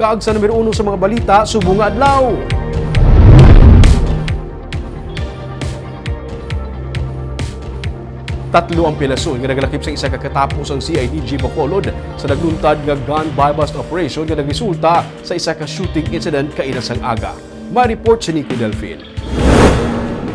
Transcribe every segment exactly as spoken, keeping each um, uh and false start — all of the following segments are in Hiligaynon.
Kag sa numero uno sa mga balita subong nga adlaw. Tatlo ang pelason nga nagalakip sa isa ka katapo sang C I D G Bacolod sa nagluntad nga gun buy-bust operation nga nagresulta sa isa ka shooting incident kaina sang aga. May report si Nico Delfin.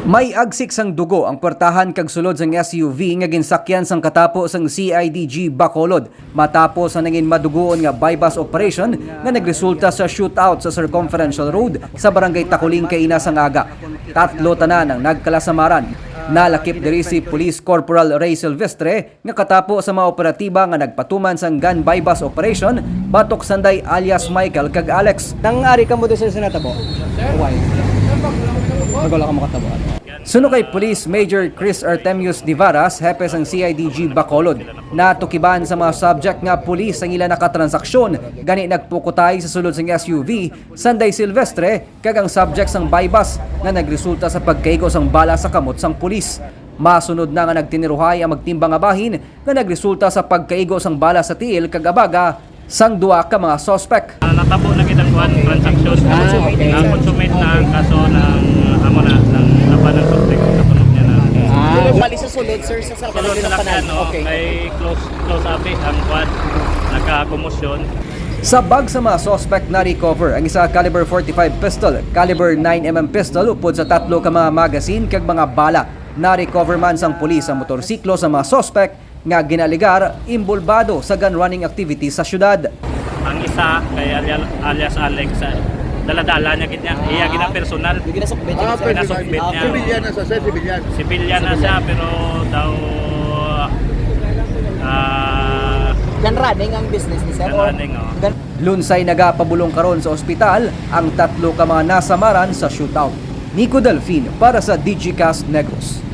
May agsik sang dugo ang puwertahan kag sulod sang S U V nga ginsakyan sang katapo sang C I D G Bacolod matapos ang nangin madugoon nga buy-bust operation nga nagresulta sa shootout sa Circumferential Road sa Barangay Taculing kaina sang aga. Tatlo tanan ang nagkalasamaran. Nalakip diri si Police Corporal Ray Silvestre nga katapo sa mga operatiba nga nagpatuman sang gun buy-bust operation batok sanday alias Michael kag Alex. Nang ari kamo diri, sir, sa natabo? Why? Nagwala ka makatabo, ano? Suno kay Police Major Chris Artemius Divaras, hepe sang C I D G Bacolod, natukiban sa mga subject nga pulis ang ila nakatransaksyon, gani nagpukutay sa sulod sang S U V sanday Silvestre kag ang subject sang buy-bust nga nagresulta sa pagkaigo sang bala sa kamot sang pulis. Masunod na nga nagtiniruhay ang magtimbang nga bahin nga nagresulta sa pagkaigo sang bala sa tiil kag abaga sang duha ka mga suspek. Ah, natabo na gid ang kuan, transaksyon. Ah, okay. Na-consummate na ang kaso ng, amo na, ng napan ng suspek sa tunog niya na. Ah, bali sa sulod, sir, sa Sulod salakalan sa ng lakyan, tanan. No? Okay. Kay close, close abi ang kuan, nagkakomosyon. Sa bag sa mga suspek na-recover ang isa ka caliber forty-five pistol, caliber nine M M pistol, upod sa tatlo ka mga magazine kag mga bala. Na-recover man sang pulis ang motorsiklo sa mga suspek nga ginaalegar inbolbado sa gun running activity sa syudad. Ang isa kay alia-, alias Alex, ah, dala-dala niya gid niya. Iya gid ang personal. Yung ginasukbit Ah, niya, sir. Ginasukbit Ah, niya. Civilian na siya, sir, civilian. Civilian na siya, pero daw, ah, Gun running ang business ni sir, gun or running, oh. Gun- Lunsay nagapabulong karon sa ospital ang tatlo ka mga nasamaran sa shootout. Nico Delfin para sa Digicast Negros.